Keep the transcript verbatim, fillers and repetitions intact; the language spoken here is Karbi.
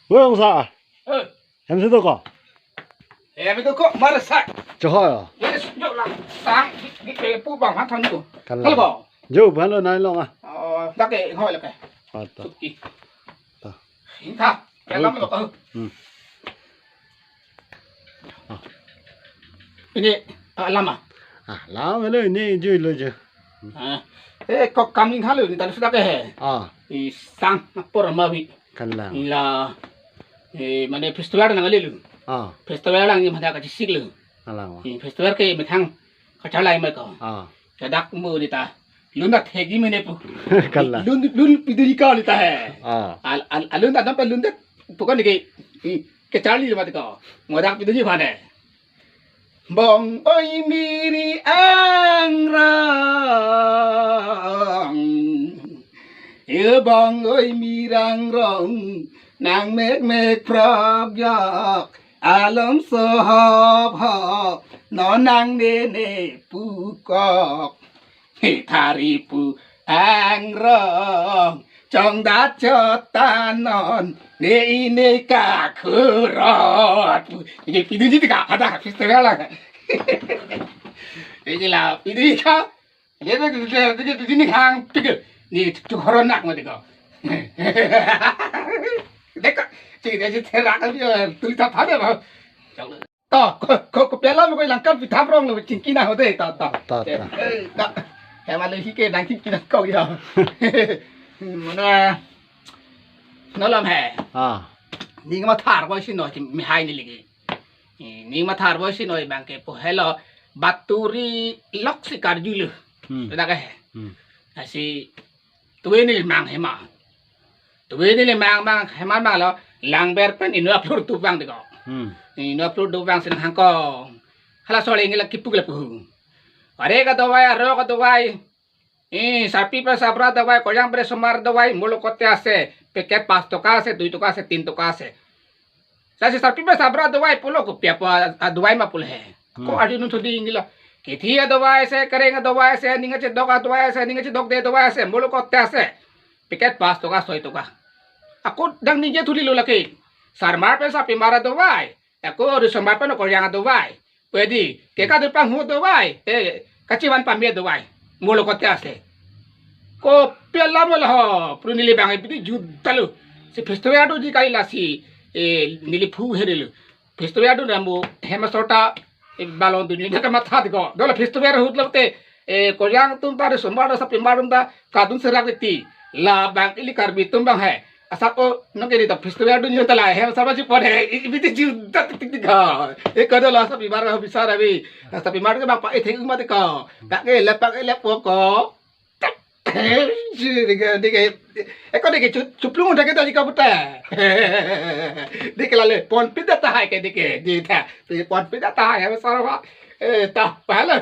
Oi, ongsa. Eh. Hem si do ko? Hem si do ko, mar sa. Choho yo. Ye, jo la, sang, di, di, eh, pu bang, ha, than tu. Kalang. Halo ko? Jo, bang lo nai long ah. Oh, dak ke, hoi lo ke. Ah, ta. Suki. Ta. Hingtha. Ya, lam lo ko. Hmm. Ah. Ini, ah, lama. Ah, lama lo ini, jo lo jo. Ah. Eh, kok kaming halo ni, tadi sudah ke he. Ah. Isang, apor mawi. Kalang. La, eh, mane festival nang lelu. Ah. Festival lang ni mada kachisik lu. Kalang. Eh, festival ke methang kachalai mai ko. Ah. Kadak mu di ta. Lun dak thegi mene pu. Kalang. Lun, lun piduri ka di ta he. Ah. Al, al, alun dak nampak lun dak bukan di ke. Eh, kacharli mati ko. Modak piduri mana? Bong oi miri angrong, e bong oi miri angrong, nang mek mek prok jok, alom so hop hop, non nang nene pukok. He thari pu angrong, chongdat chotanon, ne ine kakhurot. Ini pidun ji tika, ada festival lang. Ini la, ini ka. Ini ini hang pikir. Ni tu horonak mati ko. Dek, cik dia cik terak dia tulis apa dia mau. To, ko, ko, kopi alam ko langkam pithap rong lo chingki nang ho de, to, to. To, to. Eh, eh, to. Hem ale hi ke nang chingki nang ko ya. Mana, non lam he. Ah. Ning mathar boy si noi, mi hai ni lagi. Eh, ning mathar boy si noi bang ke po helo baturi lok si karju lo. Hmm. Sudah ke he. Hmm. Asi tuwe neli mang hema. Tuwe neli mang mang hema mang lo langber pen inu aplur tupang deko. Hmm. Inu aplur tupang sinang hangkong. Hala sole ingila kipuk la puhu. Are ka dawai, aro ka dawai. Eh, sarpi pen sabra dawai, koryang pen somar dawai, molo kote ase, packet pas toka ase, dui toka ase, tin toka ase. Lasi sarpi pen sabra dawai pulo kopi apo a, a dawai ma pulo he. Ko Hmm. arjun thudi ingila. Kithi adawai ase, kareng adawai ase, ning achedok adawai ase, ning achedokde adawai ase, molo kote ase. Packet pas toka, soi toka. Ako dang ningje thuli lo lake. Sarmar pen sarpimar adawai. Ako ri somar pen koryang adawai. Pedi, ke ka depang hu adawai. Eh, kachivan pame adawai. Molo kote ase. Kopi alam lo ho, pru neli bang pidi juta lo. Si festival do ji kai lasi, eh, neli phu heri lo. Festival do rambo, hema sorta, eh, balon dunia ka matha deko. Dola festival hut lo te, eh, koryang atum ta, ri somar ta, sarpimar atum ta, kadun serak ti. La bang ili Karbi atum bang he. Asap o, nong ke di ta festival do nyo ta la, hem sarma ji pon he. I, i, pidi juta tik tik tik ha. Eh, ko dola sarpimar ho bisar abi. Sarpimar ke bang pa, eh, theng mati ko. Pak ke lep, pak ke lep ko. Dike, dike, eko dike chu-, chuplung udah kita jika buta. Dike lale, ponpit dah tahai ke dike, di ta. Ponpit dah tahai, ya, sarwa. Eh, ta, pala.